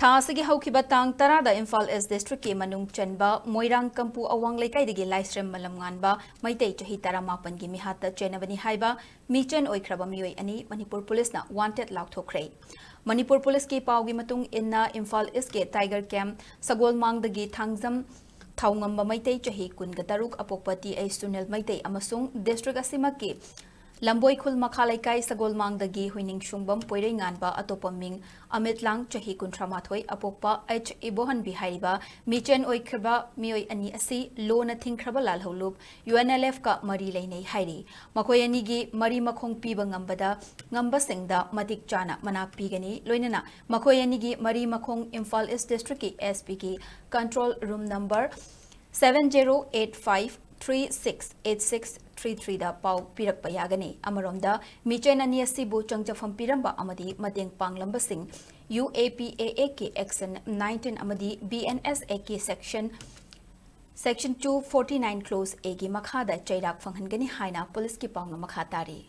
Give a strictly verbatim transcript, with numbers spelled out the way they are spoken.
ꯊꯥ ꯑꯁꯤꯒꯤ ꯍꯧꯈꯤꯕ ꯇꯥꯡ ꯇꯔꯥꯗ ꯏꯝꯐꯥꯜ ꯏꯁ ꯗꯤꯁꯇ꯭ꯔꯤꯛꯀꯤ ꯃꯅꯨꯡ ꯆꯟꯕ ꯃꯣꯏꯔꯥꯡ ꯀꯝꯄꯨ ꯑꯋꯥꯡ ꯂꯩꯀꯥꯏꯗꯒꯤ ꯂꯥꯏꯁ꯭ꯔꯦꯝ ꯃꯂꯝꯉꯥꯟꯕ ꯃꯩꯇꯩ ꯆꯍꯤ ꯇꯔꯥꯃꯥꯄꯟꯒꯤ ꯃꯤꯍꯥꯠꯇ ꯆꯦꯟꯅꯕꯅꯤ ꯍꯥꯏꯕ ꯃꯤꯆꯦꯟ ꯑꯣꯏꯈ꯭ꯔꯕ ꯃꯤꯑꯣꯏ ꯑꯅꯤ ꯃꯅꯤꯄꯨꯔ ꯄꯨꯂꯤꯁꯅ wanted ꯂꯥꯎꯊꯣꯛꯈ꯭ꯔꯦ꯫ ꯃꯅꯤꯄꯨꯔ ꯄꯨꯂꯤꯁꯀꯤ ꯄꯥꯎꯒꯤ ꯃꯇꯨꯡ ꯏꯟꯅ, ꯏꯝꯐꯥꯜ ꯏꯁꯀꯤ ꯇꯥꯏꯒꯔ ꯀꯦꯝꯞ ꯁꯒꯣꯜꯃꯥꯡꯗꯒꯤ ꯊꯥꯡꯖꯝ ꯊꯥꯎꯉꯝꯕ ꯃꯩꯇꯩ ꯆꯍꯤ ꯀꯨꯟꯒ ꯇꯔꯨꯛ ꯑꯄꯣꯛꯄ ꯇꯤ ꯑꯩꯆ ꯁꯨꯅꯤꯜ ꯃꯩꯇꯩ ꯑꯃꯁꯨꯡ ꯗꯤꯁꯇ꯭ꯔꯤꯛ ꯑꯁꯤꯃꯛꯀꯤ ꯂꯝꯕꯣꯏꯈꯨꯜ ꯃꯈꯥ ꯂꯩꯀꯥꯏ ꯁꯒꯣꯜꯃꯥꯡꯗꯒꯤ ꯍꯨꯏꯅꯤꯡꯁꯨꯡꯕꯝ ꯄꯣꯏꯔꯩꯉꯥꯟꯕ ꯑꯇꯣꯞꯄ ꯃꯤꯡ ꯑꯃꯤꯠꯂꯥꯡ ꯆꯍꯤ ꯀꯨꯟꯊ꯭ꯔꯥ ꯃꯥꯊꯣꯏ ꯑꯄꯣꯛꯄ ꯑꯩꯆ ꯏꯕꯣꯍꯟꯕꯤ ꯍꯥꯏꯔꯤꯕ ꯃꯤꯆꯦꯟ ꯑꯣꯏꯈ꯭ꯔꯕ ꯃꯤꯑꯣꯏ ꯑꯅꯤ ꯑꯁꯤ ꯂꯣꯅ ꯊꯤꯡꯈ꯭ꯔꯕ ꯂꯥꯜꯍꯧꯂꯨꯞ ꯌꯨ ꯑꯦꯟ ꯑꯦꯜ ꯑꯦꯐꯀ ꯃꯔꯤ ꯂꯩꯅꯩ ꯍꯥꯏꯔꯤ꯫ ꯃꯈꯣꯏ ꯑꯅꯤꯒꯤ ꯃꯔꯤ ꯃꯈꯣꯡ ꯄꯤꯕ ꯉꯝꯕꯗ, ꯉꯝꯕꯁꯤꯡꯗ ꯃꯇꯤꯛ ꯆꯥꯅ ꯃꯅꯥꯛ ꯄꯤꯒꯅꯤ, ꯂꯣꯏꯅꯅ ꯃꯈꯣꯏ ꯑꯅꯤꯒꯤ ꯃꯔꯤ ꯃꯈꯣꯡ ꯏꯝꯐꯥꯜ ꯏꯁ ꯗꯤꯁꯇ꯭ꯔꯤꯛꯀꯤ ꯑꯦꯁ ꯄꯤꯒꯤ control room number seven zero eight five three six eight six three three ꯗ ꯄꯥꯎ ꯄꯤꯔꯛꯄ ꯌꯥꯒꯅꯤ꯫ ꯑꯃꯔꯣꯝꯗ, ꯃꯤꯆꯦꯟ ꯑꯅꯤ ꯑꯁꯤꯕꯨ ꯆꯪꯖꯐꯝ ꯄꯤꯔꯝꯕ ꯑꯃꯗꯤ ꯃꯇꯦꯡ ꯄꯥꯡꯂꯝꯕꯁꯤꯡ ꯌꯨ ꯑꯦ ꯄꯤ ꯑꯦ ꯑꯦ ꯀꯤ Section nineteen ꯑꯃꯗꯤ B N S A ꯀꯤ Section, Section two forty nine Clause A ꯒꯤ ꯃꯈꯥꯗ ꯆꯩꯔꯥꯛ ꯐꯪꯍꯟꯒꯅꯤ ꯍꯥꯏꯅ ꯄꯨꯂꯤꯁꯀꯤ ꯄꯥꯎꯅ ꯃꯈꯥ ꯇꯥꯔꯤ꯫